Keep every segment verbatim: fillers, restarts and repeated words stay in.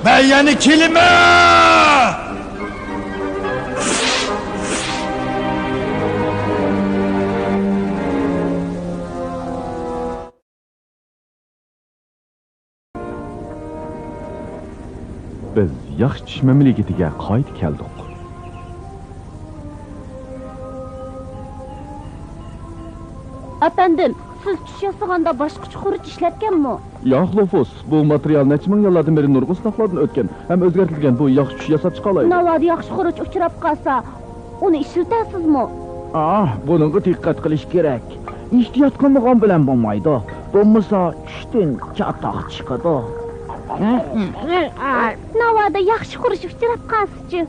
مەن يەنە كېلىمەن! بىز ياخشى چۈش مەملىكىتىگە قايتا كەلدۇق. ئەپەندىم، سىز چۈش ياسىغاندا باشقىچە خۇرۇچ ئىشلەتكەنمۇ؟ ياق، لوفۇس. بۇ ماتېرىيال نەچچە مىڭ يىللاردىن بېرى نۇرغۇن سىناقلاردىن ئۆتكەن ھەم ئۆزگەرتىلگەن بۇ ياخشى چۈش ياساپ چىقالايدۇ. ناۋادا ياخشى خۇرۇچ ئۇچراپ قالسا، ئۇنى ئىشلىتەرسىزمۇ؟ ئاھ، بۇنىڭغا دىققەت قىلىش كېرەك. ئېھتىيات قىلمىغان بىلەن بولمايدۇ. بولمىسا چۈشتىن چاتاق چىقىدۇ. ناۋادا ياخشى خۇرۇچ ئۇچراپ قالسىچۇ؟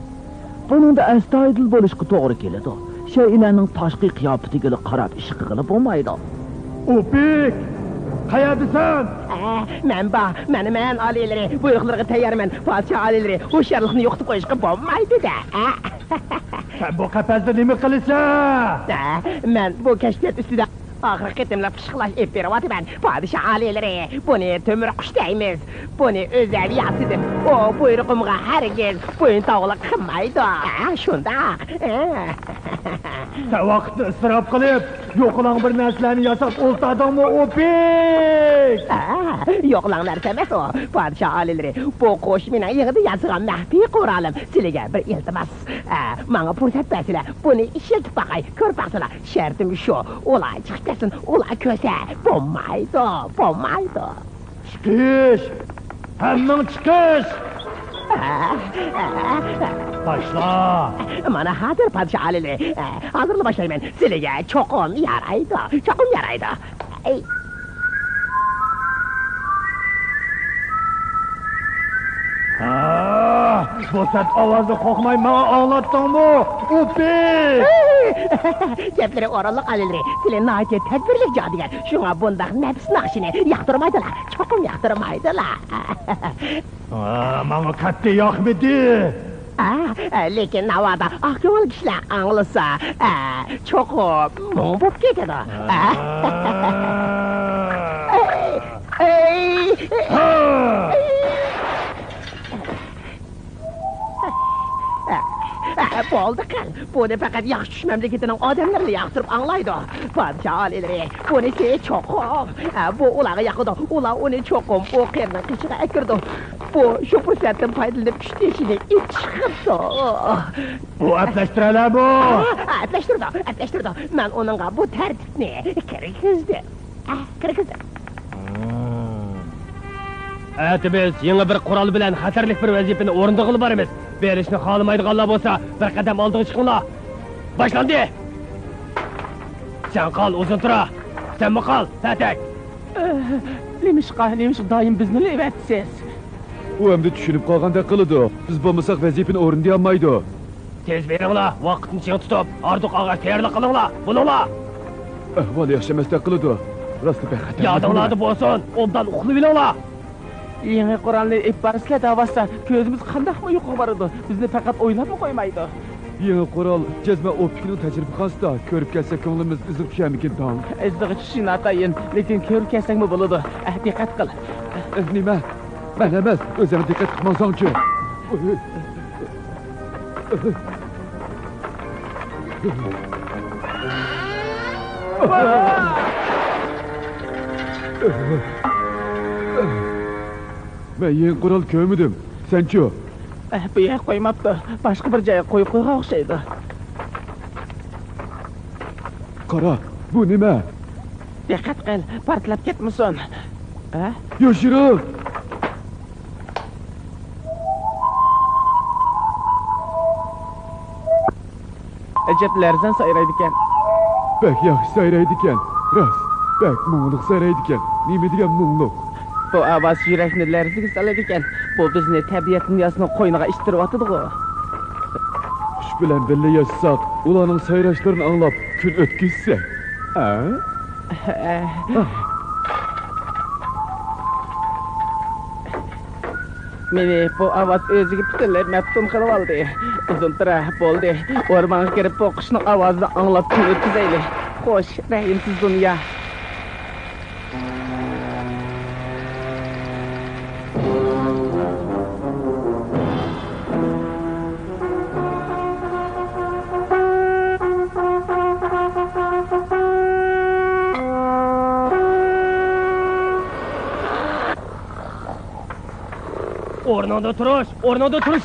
بۇنىڭدا ئەستايىدىل بولۇشقا توغرا كېلىدۇ. شەيئىلەرنىڭ تاشقى قىياپىتىگىلا قاراپ ئىش قىلغىلى بولمايدۇ. ئوپىك! قەيەردىسەن؟ ئە، مەن بار، مەنمەن ئالىيلىرى، بۇيرۇقلىرىغا تەييارمەن. پادىشاھ ئالىيلىرى، ھوشيارلىقنى يوقىتىپ قويۇشقا بولمايدۇ-دە. ئە. سەن بۇ قەپەستە نېمە قىلىسەن؟ ئە، مەن بۇ كەشپىيات ئۈستىدە ئاخىرقى قېتىملىق پىششىقلاش ئېلىپ بېرىۋاتىمەن. پادىشاھ ئالىيلىرى، بۇنى تۆمۈر قۇش دەيمىز. بۇنى ئۆزەل ياسىدىم. ئۇ بۇيرۇقۇمغا ھەرگىز بويۇنتاۋلىق قىلمايدۇ. ھە، شۇنداق. سەن ۋاقىتنى ئىسراپ قىلىپ، يوقىلاڭ بىر نەرسىلەرنى ياساپ ئولتۇردۇڭمۇ، ئوپىك؟ ھە، يوقىلاڭ نەرسە ئەمەس ئۇ. پادىشاھ ئالىيلىرى، بۇ قۇش مېنىڭ يېڭىدىن ياسىغان مەخپىي قورالىم. سىلىگە بىر ئىلتىماس. ئە، ماڭا پۇرسەت بەرسىلە، بۇنى ئىشلىتىپ باقاي، كۆرۈپ باقسىلا. شەرتىم شۇ، ئۇلار چىقىپ كەتسۇن، ئۇلار كۆرسە بولمايدۇ، بولمايدۇ. چىقىش! ھەممىڭ چىقىش! باشلا! مانا ھازىر پادىشاھ ئالىيلىرى، ھازىرلا باشلايمەن. سىلىگە چوقۇم يارايدۇ، چوقۇم يارايدۇ. ئەي. ھا، بۇ سەت ئاۋازنى قورقماي ماڭا ئاڭلاتتىڭمۇ، ئوپىك؟ گەپلىرى ئورۇنلۇق ئالىيلىرى، سىلى ناھايىتى تەدبىرلىك جادۇگەر، شۇڭا بۇنداق نەپىس ناخشىنى ياقتۇرمايدىلا، چوقۇم ياقتۇرمايدىلا. ھا، ماڭا قەتئىي ياقمىدى. ئا، لېكىن ناۋادا ئاق كۆڭۈل كىشىلەر ئاڭلىسا، ئا، چوقۇم مۇڭ بولۇپ كېتىدۇ. ئا. ئەي، ئەي. بولدى قىل، بۇنى پەقەت ياخشى چۈش مەملىكىتىنىڭ ئادەملىرىلا ياقتۇرۇپ ئاڭلايدۇ. پادىشاھ ئالىيلىرى، بۇنىسى چوقۇم، بۇ ئۇلارغا ياقىدۇ. ئۇلار ئۇنى چوقۇم ئۇ قېرىنىڭ قېشىغا ئەكىرىدۇ. بۇ شۇ پۇرسەتتىن پايدىلىنىپ ئۈچ تېشىنى ئېتىشىپتۇ. بۇ ئەپلەشتۈرەلەمۇ؟ ھا، ئەپلەشتۈرىدۇ، ئەپلەشتۈرىدۇ. مەن ئۇنىڭغا بۇ تەرتىپنى كىرگۈزدۈم. ئە، كىرگۈزدۈم. ئەتە بىز يېڭى بىر قورال بىلەن خەتەرلىك بىر ۋەزىپىنى ئورۇندىغىلى بارىمىز. بېرىشنى خالىمايدىغانلار بولسا، بىر قەدەم ئالدىغا چىقىڭلار. باشلاندى! سەن قال، ئۇزۇن تۇرا. سەنمۇ قال، پەتەك. ئە، نېمىشقا، نېمىشقا دائىم بىزنىلا ئەۋەتىسىز؟ ئۇ ئەمدى چۈشىنىپ قالغاندەك قىلىدۇ. بىز بولمىساق ۋەزىپىنى ئورۇندىيالمايدۇ. تېز بېرىڭلار، ۋاقىتنى چىڭ تۇتۇپ، ھاردۇق ئاغاچ تەييارلىق قىلىڭلار، بولۇڭلار! ئەھۋال ياخشى ئەمەستەك قىلىدۇ. راستى بەك خەتەرلىك. يادىڭلاردا بولسۇن، ئوبدان ئۇخلىۋېلىڭلار! يېڭى قورالنى ئېلىپ بارىسىلەر دەۋاتسا، كۆزىمىز قانداقمۇ يۇقىغا بارىدۇ؟ بىزنى پەقەت ئويلاپمۇ قويمايدۇ. يېڭى قورال جەزمەن ئوپىكنىڭ تەجرىبىخانىسىدا، كۆرۈپ كەلسەك كۆڭلىمىز ئىزىغا چۈشەرمىكىن داڭ. ئىزىغا چۈشۈشى ناتايىن، لېكىن كۆرۈپ كەلسەكمۇ بولىدۇ. ئە، دىققەت قىل. ئە، نېمە؟ مەن ئەمەس، ئۆزۈڭ دىققەت قىلماڭساڭچۇ؟ مەن يېڭى قورال كۆرمىدىم. سەنچۇ؟ ئە، بۇ يەرگە قويماپتۇ. باشقا بىر جايغا قويۇپ قويغان ئوخشايدۇ. قارا، بۇ نېمە؟ دىققەت قىل، پارتلاپ كەتمىسۇن. ھە؟ يوشۇرۇن! ئەجەب لەرزان سايرايدىكەن. بەك ياخشى سايرايدىكەن. راست، بەك مۇڭلۇق سايرايدىكەن. نېمە دېگەن مۇڭلۇق. بۇ ئاۋاز يۈرەكنى لەرزىگە سالىدىكەن. بۇ بىزنى تەبىئەت دۇنياسىنىڭ قوينىغا ئىتتىرىۋاتىدىغۇ. قۇش بىلەن بىللە ياشىساق، ئۇلارنىڭ سايراشلىرىنى ئاڭلاپ كۈن ئۆتكۈزسەك. ھە؟ مېنى بۇ ئاۋاز ئۆزىگە پۈتۈنلەي مەپتۇن قىلىۋالدى. ئۇزۇن تۇرا، بولدى. ئورمانغا كىرىپ بۇ قۇشنىڭ ئاۋازىنى ئاڭلاپ كۈن ئۆتكۈزەيلى. خوش، رەھىمسىز دۇنيا. ئورنۇڭدا تۇرۇش، ئورنۇڭدا تۇرۇش!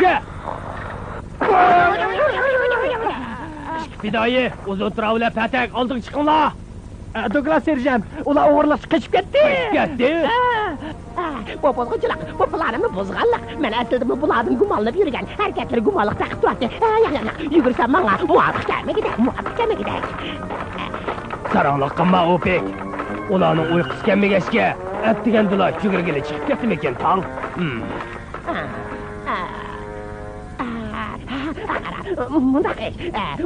ئىككى پىدائىي، ئۇزۇن تۇراۋلە، پەتەك، ئالدىغا چىقىڭلار! ئە، دوكلات سېرژانت، ئۇلار ئوغرىلىقچە قېچىپ كەتتى! قېچىپ كەتتى؟ ئە، ئە، بۇ بۇزغۇنچىلىق، بۇ پىلانىمنى بۇزغانلىق. مەن ئەسلىدىمۇ بۇلاردىن گۇمانلىنىپ يۈرگەن. ھەرىكەتلىرى گۇمانلىق تېخىپ تۇراتتى. ئە، ياق، ياق، ياق، يۈگۈرسەم ماڭا مۇۋاپىق كەلمىگۈدەك، مۇۋاپىق كەلمىگۈدەك. ساراڭلىق قىلما، ئوپېك. ئۇلارنىڭ ئۇيقۇسى كەلمىگەچكە، ئەتىگەندىلا يۈگۈرگىلى چىقىپ كەتتىمىكىن تاڭ؟ ھىم. مۇنداق ئىش،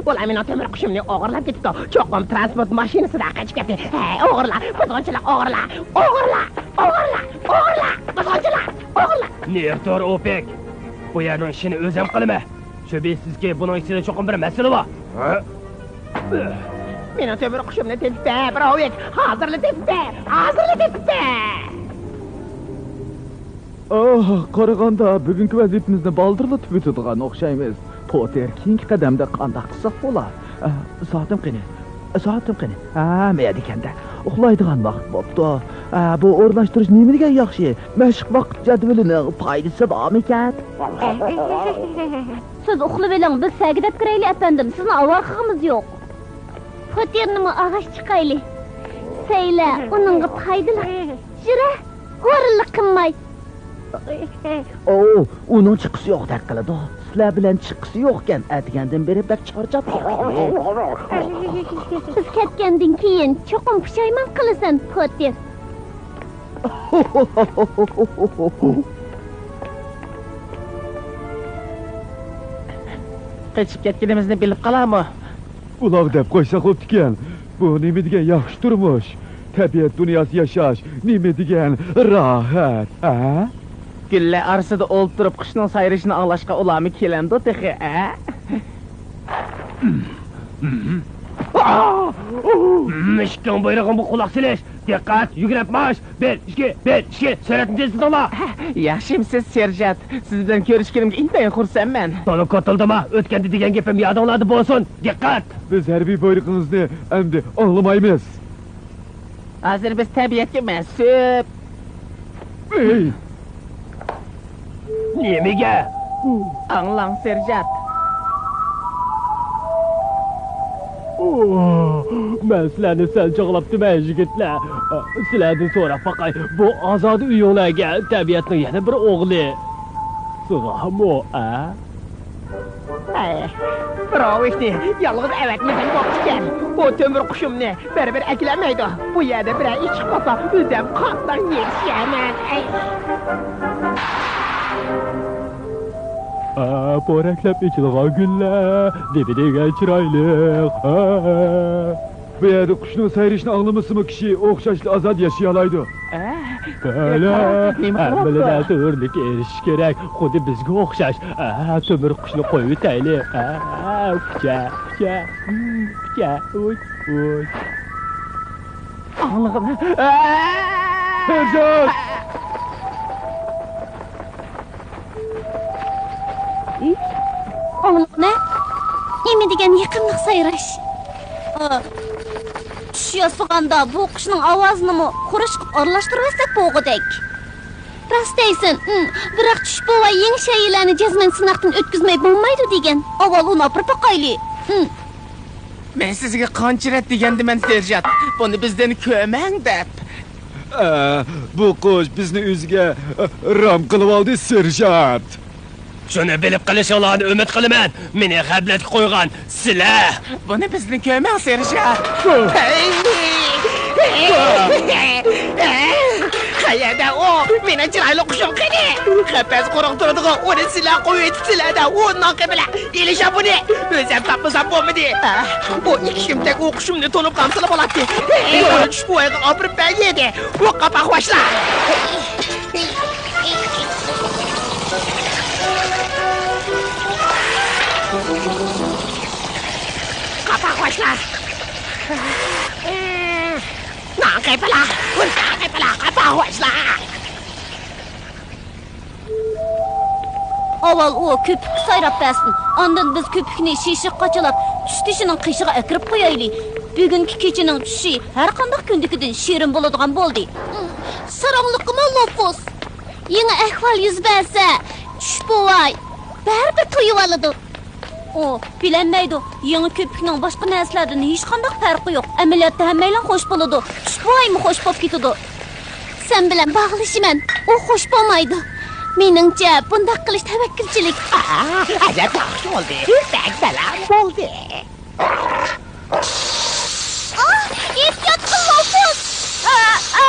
ئۇلار مېنىڭ تۆمۈر قۇشۇمنى ئوغرىلاپ كېتىپتۇ. چوقۇم تىرانسپورت ماشىنىسىدا قېچىپ كەتتى. ھەي، ئوغرىلار، بۇزغۇنچىلار، ئوغرىلار، ئوغرىلار، ئوغرىلار، ئوغرىلار، بۇزغۇنچىلار، ئوغرىلار. نېرى تۇر، ئوپېك. بۇ يەرنىڭ ئىشىنى ئۆزۈم قىلىمەن. شۈبھىسىزكى، بۇنىڭ ئىچىدە چوقۇم بىر مەسىلە بار. مېنىڭ تۆمۈر قۇشۇمنى تېپىپ بەر، براۋىك! ھازىرلا تېپىپ بەر! ھازىرلا تېپىپ بەر! ئاھ، قارىغاندا بۈگۈنكى ۋەزىپىمىزنى بالدۇرلا تۈگىتىدىغان ئوخشايمىز. پوتېر، كېيىنكى قەدەمدە قانداق قىلساق بولا؟ ئە، سائىتىم قېنى؟ سائىتىم قېنى؟ ھە، مەيەردىكەندە. ئۇخلايدىغان ۋاقىت بوپتۇ. ئە، بۇ ئورۇنلاشتۇرۇش نېمە دېگەن ياخشى؟ مەشىق ۋاقىت جەدۋىلىنىڭ پايدىسى بارمىكەن؟ سىز ئۇخلىۋېلىڭ، بىز سەگىدەپ كىرەيلى، ئەپەندىم، سىزنى ئاۋارە قىلغۇمىز يوق. پوتېرنىمۇ ئاغاچ چىقايلى. سەيلە، ئۇنىڭغا پايدىلىق. يۈرە، ھورۇنلۇق قىلماي. ئوۋ، ئۇنىڭ چىققۇسى يوقتەك قىلىدۇ. سىلەر بىلەن چىققۇسى يوقكەن، ئەتىگەندىن بېرى بەك چارچاپ كەتتى. بىز كەتكەندىن كېيىن چوقۇم پۇشايمان قىلىسەن، پوتېر. قېچىپ كەتكىنىمىزنى بىلىپ قالارمۇ؟ ئۇلاغ دەپ قويساق بوپتىكەن. بۇ نېمە دېگەن ياخشى تۇرمۇش؟ تەبىئەت دۇنياسى ياشاش نېمە دېگەن راھەت، ھە؟ گۈللەر ئارىسىدا ئولتۇرۇپ قۇشنىڭ سايرىشىنى ئاڭلاشقا ئۇلارمۇ كېلەمدۇ تېخى، ھە؟ ئىككىڭ بۇيرۇغۇم بۇ، قۇلاق سېلىش! دىققەت، يۈگرەپ مارش! بىر، ئىككى، بىر، ئىككى، سۈرئەتنى تېزلىتىڭلار! ياخشىمسىز، سېرژانت؟ سىز بىلەن كۆرۈشكىنىمگە ئىنتايىن خۇرسەنمەن. تولا كوتۇلدىما، ئۆتكەندە دېگەن گېپىم يادىڭلاردا بولسۇن! دىققەت! بىز ھەربىي بۇيرۇقىڭىزنى ئەمدى ئاڭلىمايمىز. ھازىر بىز تەبىئەتكە مەنسۇپ. ئەي! نېمىگە؟ ئاڭلاڭ، سېرژانت. مەن سىلەرنى سەل چاغلاپتىمەن، يىگىتلەر. سىلەردىن سوراپ باقاي، بۇ ئازادە ئۆيۈڭلارغا تەبىئەتنىڭ يەنە بىر ئوغلى سىغامۇ، ئە؟ ھەي، براۋىكنى يالغۇز ئەۋەتمىسەم بوپتىكەن. ئۇ تۆمۈر قۇشۇمنى بەرىبىر ئەكېلەلمەيدۇ. بۇ يەردە بىرەر ئىش چىقىپ قالسا، ئۆزۈم قاتتىق يېتىشەرمەن. ئەي. ھە، پورەكلەپ ئېچىلغان گۈللەر، نېمە دېگەن چىرايلىق، ھە. بۇ يەردە قۇشنىڭ سايرىشىنى ئاڭلىمىسىمۇ، كىشى ئوخشاشلا ئازادە ياشىيالايدۇ. ئە، بەلە، قارا، نېمە قىلىۋاپتۇ؟ ھەممىلا نەرسە ئۆرنىگە ئېرىشىشى كېرەك، خۇددى بىزگە ئوخشاش. ئە، تۆمۈر قۇشنى قويۇۋېتەيلى. ئە، ئۇچە، ئۇچە، ئۇچە، ئۇچ، ئۇچ. ئاڭلىغىن. ئە! سېرژانت! ئاڭلىغىنە؟ نېمە دېگەن يېقىملىق سايراش! ئا، چۈش ياسىغاندا بۇ قۇشنىڭ ئاۋازىنىمۇ خۇرۇچ قىلىپ ئارىلاشتۇرۇۋەتسەك بولغۇدەك. راست دەيسەن، ئىم، بىراق چۈش بوۋاي يېڭى شەيئىلەرنى جەزمەن سىناقتىن ئۆتكۈزمەي بولمايدۇ دېگەن. ئاۋۋال ئۇنى ئاپىرىپ باقايلى. ئىم. مەن سىزگە قانچە رەت دېگەندىمەن، سېرژانت، بۇنى بىزدىن كۆرمەڭ دەپ. ئە، بۇ قۇش بىزنى ئۆزىگە، ئە، رام قىلىۋالدى، سېرژانت. شۇنى بىلىپ قېلىشىڭلارنى ئۈمىد قىلىمەن، مېنى غەپلەتكە قويغان سىلەر. بۇنى بىزدىن كۆرمەڭ، سېرژانت. ھەي! قەيەردە ئۇ؟ مېنىڭ چىرايلىق قۇشۇم قېنى؟ قەپەس قۇرۇق تۇرىدىغۇ، ئۇنى سىلەر قويۇۋېتىپسىلەر-دە، ئۇ ناقى بىلەن. ئېلىشە بۇنى! ئۆزۈم تاپمىسام بولمىدى. ئۇ ئىككى شىمتەك ئۇ قۇشۇمنى تونۇپ قالسىلا بولاتتى. ئۇنى چۈش بوۋايغا ئاپىرىپ بەرگىيدى. ئۇ قاپاق باشلا! قاپاق باشلا! ناقىپلا! ناقىپلا! قاپاق باشلا! ئاۋۋال ئۇ كۆپۈككە سايراپ بەرسۇن. ئاندىن بىز كۆپۈكنى شىشىغا قاچىلاپ، چۈشتىشىنىڭ قېشىغا ئەكىرىپ قويايلى. بۈگۈنكى كېچىنىڭ چۈشى ھەر قانداق كۈندىكىدىن شېرىن بولىدىغان بولدى. ساراڭلىقىما، لوفۇس؟ يېڭى ئەھۋال يۈز بەرسە، چۈش بوۋاي بەرىبىر تويۇۋالىدۇ. ئۇ بىلەلمەيدۇ. يېڭى كۆپۈكنىڭ باشقا نەرسىلەردىن ھېچقانداق پەرقى يوق. ئەمەلىيەتتە ھەممەيلەن خوش بولىدۇ. چۈش بوۋايمۇ خوش بولۇپ كېتىدۇ. سەن بىلەن باغلىشىمەن. ئۇ خوش بولمايدۇ. مېنىڭچە، بۇنداق قىلىش تەۋەككۈلچىلىك. ئا، ئەجەب ياخشى بولدى. بەك بەلەن بولدى. ئاھ، ئېھتىيات قىل، لوپۇس! ئا، ئا!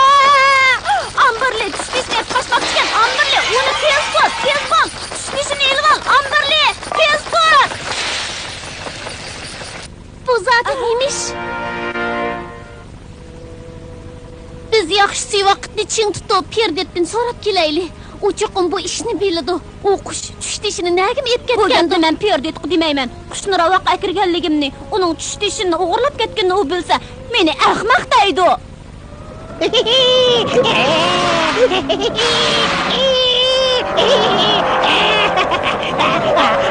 ئامبېرلى، چۈش تېشىنى ئېلىپ قاچماقچىكەن. ئامبېرلى، ئۇنى تېز تۇت، تېز بول! چۈش تېشىنى ئېلىۋال، ئامبېرلى، تېز تۇت! بۇ زادى نېمىش؟ بىز ياخشىسى ۋاقىتنى چىڭ تۇتۇپ، پېردىتتىن سوراپ كېلەيلى. ئۇ چوقۇم بۇ ئىشنى بىلىدۇ. ئۇ قۇش چۈش تېشىنى نەگىمۇ ئېلىپ بۇ گەپنى كەتكەندۇ؟ مەن پېردىتقا دېمەيمەن. قۇشنى راۋاققا ئەكىرگەنلىكىمنى، ئۇنىڭ چۈش تېشىنى ئوغرىلاپ كەتكىنىنى ئۇ بىلسە، مېنى ئەخمەق دەيدۇ.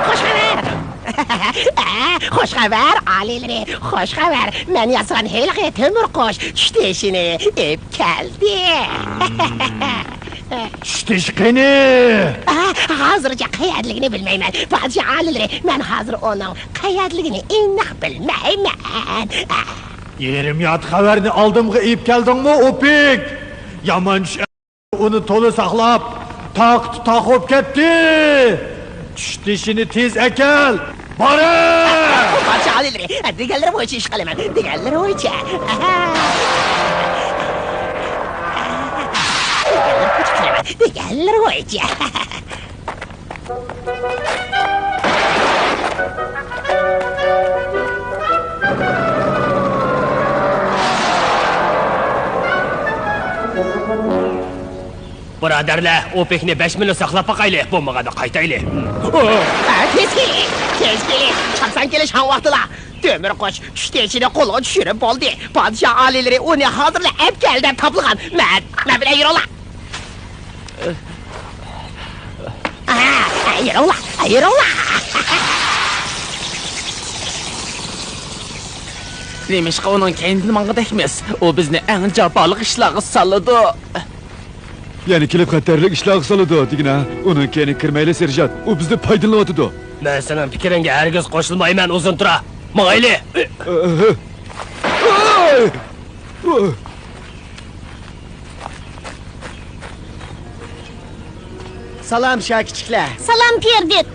خوش خەۋەر! خوش خەۋەر، ئالىيلىرى! خوش خەۋەر! مەن ياسىغان ھېلىقى تۆمۈر قۇش چۈش تېشىنى ئېلىپ كەلدى. چۈش تېشى قېنى؟ ئا، ھازىرچە قەيەردىلىكىنى بىلمەيمەن. پادىشاھ ئالىيلىرى، مەن ھازىر ئۇنىڭ قەيەردىلىكىنى ئېنىق بىلمەيمەن. يېرىم يات خەۋەرنى ئالدىمغا ئېلىپ كەلدىڭمۇ، ئوپېك؟ يامان چۈش ئۇنى تولا ساقلاپ، تاقىتى تاق بولۇپ كەتتى. چۈش تېشىنى تېز ئەكەل، بارە! پادىشاھ ئالىيلىرى، دېگەنلىرى بويىچە ئىش قىلىمەن، دېگەنلىرى بويىچە. دېگەنلىرى بويىچە قىلىمەن، دېگەنلىرى بويىچە. بۇرادەرلەر، ئوپېكنى بەش مىنۇت ساقلاپ باقايلى، بولمىغاندا قايتايلى. ھە، تېز كېلىڭ، تېز كېلىڭ، چاپسان كېلىش ھاڭ ۋاقتىلا. تۆمۈر قۇش چۈش تېشىنى قولغا چۈشۈرۈپ بولدى. پادىشاھ ئالىيلىرى ئۇنى ھازىرلا ئەپ كەل دەپ تاپىلىغان. مەن، مەن بىلەن يۈرۈڭلار. ئا، يۈرۈڭلار، يۈرۈڭلار. نېمىشقا ئۇنىڭ كەينىدىن ماڭغۇدەكمىز؟ ئۇ بىزنى ئەڭ جاپالىق ئىشلارغا سالىدۇ. يەنە كېلىپ خەتەرلىك ئىشلارغا سالىدۇ، دېگىنە. ئۇنىڭ كەينىگە كىرمەيلى، سېرژانت. ئۇ بىزدىن پايدىلىنىۋاتىدۇ. مەن سېنىڭ پىكرىڭگە ھەرگىز قوشۇلمايمەن، ئۇزۇن تۇرا. ماڭايلى. سالام، شا كىچىكلەر. سالام، پېردىت.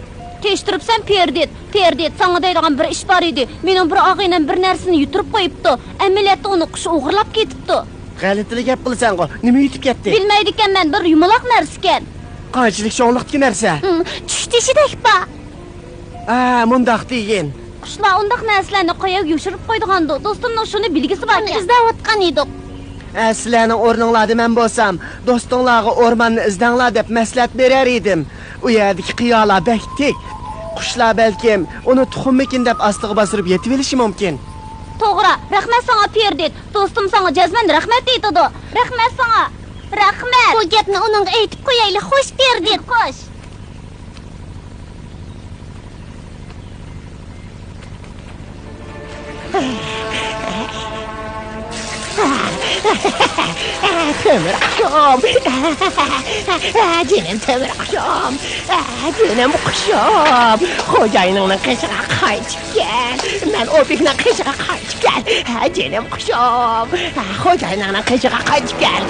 تېشتۇرۇپسەن، پېردىت. پېردىت، ساڭا دەيدىغان بىر ئىش بار ئىدى. مېنىڭ بىر ئاغىنەم بىر نەرسىنى يۇتۇرۇپ قويۇپتۇ. ئەمەلىيەتتە ئۇنى قۇش ئوغرىلاپ كېتىپتۇ. غەلىتىلا گەپ قىلىسەنغۇ. نېمە يۇتۇپ كەتتى؟ بىلمەيدىكەنمەن، بىر يۇمىلاق نەرسىكەن. قانچىلىك چوڭلۇقتىكى نەرسە؟ ھىم، چۈش تېشىدەك بار. ھە، مۇنداق دېگىن. قۇشلار ئۇنداق نەرسىلەرنى قەيەرگە يوشۇرۇپ قويىدىغاندۇ؟ دوستۇمنىڭ شۇنى بىلگۈسى باركەن. ئۇنى ئىزدەۋاتقان ئىدۇق. ھە، سىلەرنىڭ ئورنۇڭلاردا مەن بولسام، دوستۇڭلارغا ئورماننى ئىزدەڭلار دەپ مەسلىھەت بېرەر ئىدىم. ئۇ يەردىكى قىيالار بەك تىك. قۇشلار بەلكىم ئۇنى تۇخۇممىكىن دەپ ئاستىغا باستۇرۇپ يېتىۋېلىشى مۇمكىن. توغرا، رەھمەت ساڭا، پېردىت. دوستۇم ساڭا جەزمەن رەھمەت ئېيتىدۇ. رەھمەت ساڭا. رەھمەت. بۇ گەپنى ئۇنىڭغا ئېيتىپ قويايلى. خوش، پېردىت. خوش. تۆمۈر قۇشۇم. جېنىم تۆمۈر قۇشۇم. جېنىم قۇشۇم. خوجايىنىڭنىڭ قېشىغا قايتىپ كەل. مەن ئوپېكنىڭ قېشىغا قايتىپ كەل. جېنىم قۇشۇم. خوجايىنىڭنىڭ قېشىغا قايتىپ كەل.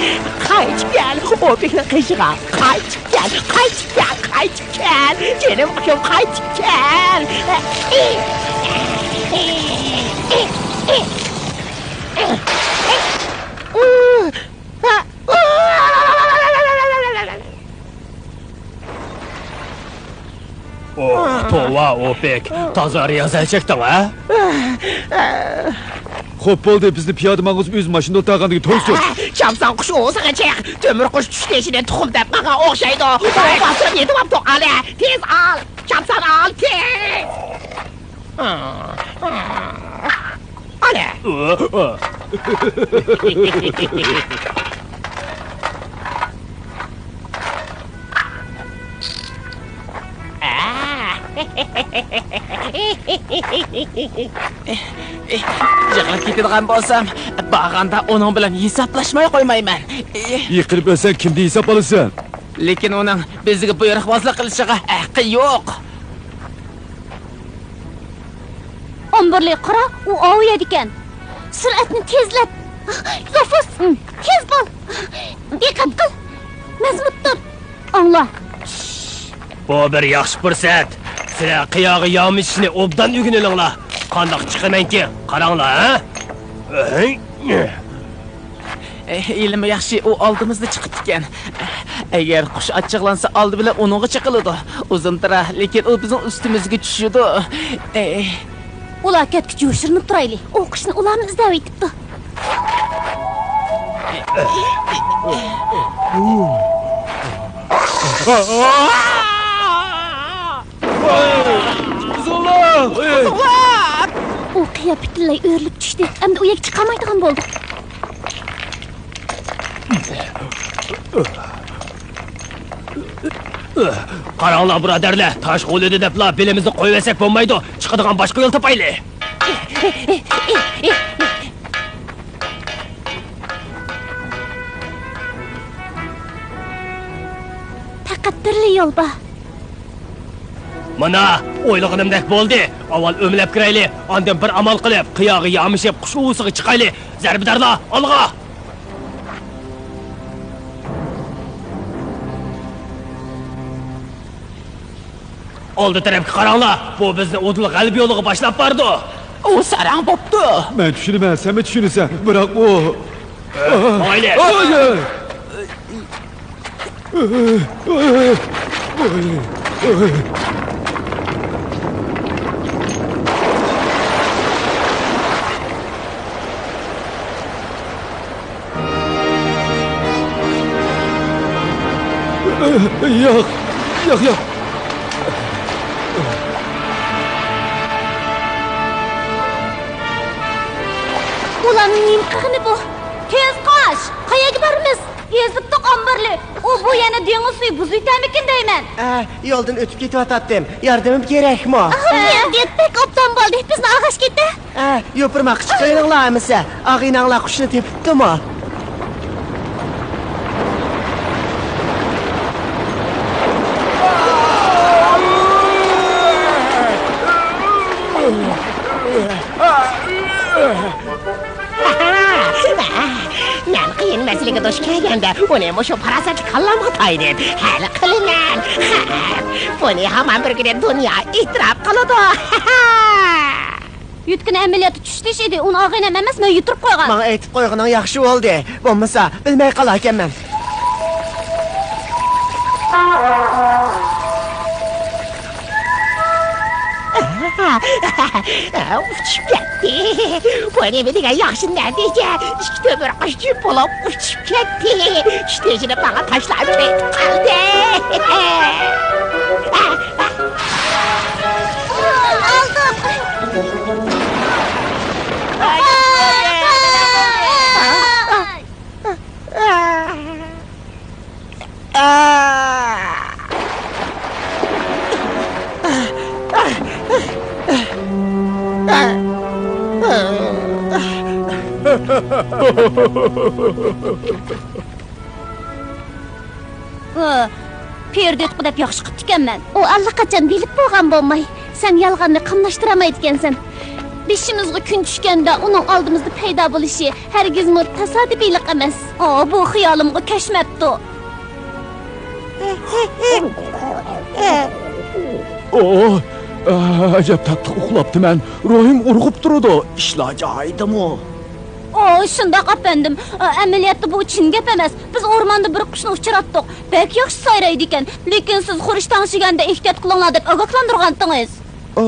قايتىپ كەل. ئوپېكنىڭ قېشىغا قايتىپ كەل. قايتىپ كەل. قايتىپ كەل. جېنىم قۇشۇم، قايتىپ كەل. ئوھ، توۋا، ئوپېك، تازا رىيازەت چەكتىڭ، ھە؟ خوپ، بولدى، بىزنى پىيادە ماڭغۇزۇپ، ئۆزى ماشىنىدا ئولتۇرغاندىكىن تويسۇن. چاپسان قۇش ئوغۇزىغا چىق، تۆمۈر قۇش چۈش تېشىنى تۇخۇم دەپ ماڭغان ئوخشايدۇ. باستۇرۇپ يېتىۋاپتۇ، ئالە، تېز ئال، چاپسان ئال، تېز. ئالە. يىقىلىپ كېتىدىغان بولسام، بارغاندا ئۇنىڭ بىلەن ھېسابلاشماي قويمايمەن. يىقىلىپ ئۆلسەڭ، كىمدىن ھېساب ئالىسەن؟ لېكىن ئۇنىڭ بىزگە بۇيرۇقبازلىق قىلىشىغا ھەققى يوق. ئامبېرلى، قارا، ئۇ ئاۋۇ يەردىكەن. سۈرئەتنى تېزلەت. لوفۇس، تېز بول. دىققەت قىل. مەزمۇتتۇر. ئاڭلا. بۇ بىر ياخشى پۇرسەت. سىلەر قىياغا يامىشىشنى ئوبدان ئۆگىنىۋېلىڭلار. قانداق چىقىمەنكى، قاراڭلار، ھە؟ ھېلىمۇ ياخشى، ئۇ ئالدىمىزدا چىقىپتىكەن. ئەگەر قۇش ئاچچىقلانسا، ئالدى بىلەن ئۇنىڭغا چېقىلىدۇ. ئۇزۇندۇرا، لېكىن ئۇ بىزنىڭ ئۈستىمىزگە چۈشىدۇ. ئۇلار كەتكۈچە يوشۇرۇنۇپ تۇرايلى. ئۇ قۇشنى ئۇلارمۇ ئىزدەۋېتىپتۇ. ئۇ قىيا پۈتۈنلەي ئۆرۈلۈپ چۈشتى. ئەمدى ئۇ يەرگە چىقالمايدىغان بولدۇق. قاراڭلار، بۇرادەرلەر، تاش غۇلىدى دەپلا بېلىمىزنى قويۇۋەتسەك بولمايدۇ. چىقىدىغان باشقا يول تاپايلى. پەقەت بىرلا يول بار. مانا، ئويلىغىنىمدەك بولدى. ئاۋۋال ئۆمىلەپ كىرەيلى، ئاندىن بىر ئامال قىلىپ، قىياغا يامىشىپ، قۇش ئۇۋىسىغا چىقايلى. زەربىدارلار، ئالغا! ئالدى تەرەپكە قاراڭلار، بۇ بىزنى ئۇدۇل غەلىبە يولىغا باشلاپ بارىدۇ. ئۇ ساراڭ بوپتۇ. مەن چۈشىنىمەن، سەنمۇ چۈشىنىسەن، بىراق ئۇ. مايلى. ئاي! ياق، ياق، ياق. ئۇلارنىڭ نېمە قىلغىنى بۇ؟ تېز قاچ! قەيەرگە بارىمىز؟ ئېزىپتۇق ئامبېرلى. ئۇ بۇ يەنە دېڭىز سۈيى بۇزۇۋېتەرمىكىن دەيمەن. ئە، يولدىن ئۆتۈپ كېتىۋاتاتتىم. ياردىمىم كېرەكمۇ؟ ئەمدى بەك ئوبدان بولدى. بىزنى ئالغاچ كېتە. ئە، يوپۇرماققا چىقىۋېلىڭلار ئەمىسە. ئاغىنەڭلار قۇشنى تېپىپتىمۇ؟ مەن قىيىن مەسىلىگە دۇچ كەلگەندە، ئۇنى مۇشۇ پاراسەتلىك كاللامغا تايىنىپ ھەل قىلىمەن. بۇنى ھامان بىر كۈنى دۇنيا ئېتىراپ قىلىدۇ. يۆتكىنى ئەمەلىيەتتە چۈشۈرۈش ئىدى، ئۇنى ئاغىنەم ئەمەس، مەن يۆتۈرۈپ قويغان. ماڭا ئېيتىپ قويغىنىڭ ياخشى بولدى. بولمىسا، بىلمەي قالاركەنمەن. ئۇچۇپ كەتتى. بۇ نېمە دېگەن ياخشى نەتىجە؟ ئىككى تۆمۈر قۇش جۈپ بولۇپ ئۇچۇپ كەتتى. ئۈچ تېشىنى ماڭا تاشلاپ كېتىپ قالدى. ئالدىم. پېرىدىتقۇ دەپ ياخشى قىپتىكەنمەن. ئۇ ئاللىقاچان بىلىپ بولغان بولماي، سەن يالغاننى قاملاشتۇرالمايدىكەنسەن. بېشىمىزغا كۈن چۈشكەندە ئۇنىڭ ئالدىمىزدا پەيدا بولۇشى ھەرگىزمۇ تاسادىپىيلىق ئەمەس. ئا، بۇ خىيالىمغا كەچمەپتۇ. ئوھ، ئەجەب تاتلىق ئۇخلاپتىمەن. روھىم ئۇرغۇپ تۇرىدۇ. ئىشلار جايىدىمۇ؟ ئوھ، شۇنداق، ئەپەندىم. ئەمەلىيەتتە بۇ چىن گەپ ئەمەس. بىز ئورماندا بىر قۇشنى ئۇچراتتۇق. بەك ياخشى سايرايدىكەن. لېكىن سىز خۇرۇچ تەڭشىگەندە ئېھتىيات قىلىڭلار دەپ ئاگاھلاندۇرغانتىڭىز. ئا،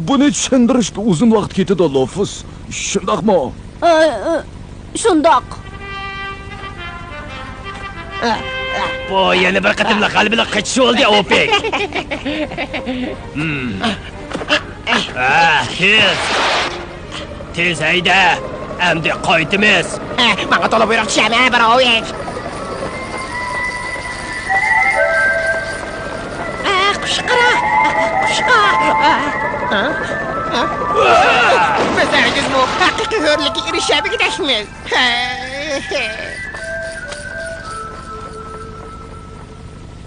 بۇنى چۈشەندۈرۈشكە ئۇزۇن ۋاقىت كېتىدۇ، لوفۇس. شۇنداقمۇ؟ ئە، ئە، شۇنداق. بۇ يەنە بىر قېتىملىق غەلىبىلىك قېچىش بولدى، ئوپېك. ھە، تېز. تېز ھەيدە. ئەمدى قايتىمىز. ھە، ماڭا تولا بۇيرۇق چۈشەرمە، بىر ئوپېك. ئە، قۇشقا! قۇشقا! بىز ھەرگىزمۇ ھەقىقىي ھۆرلۈككە ئېرىشەلمىگۈدەكمىز.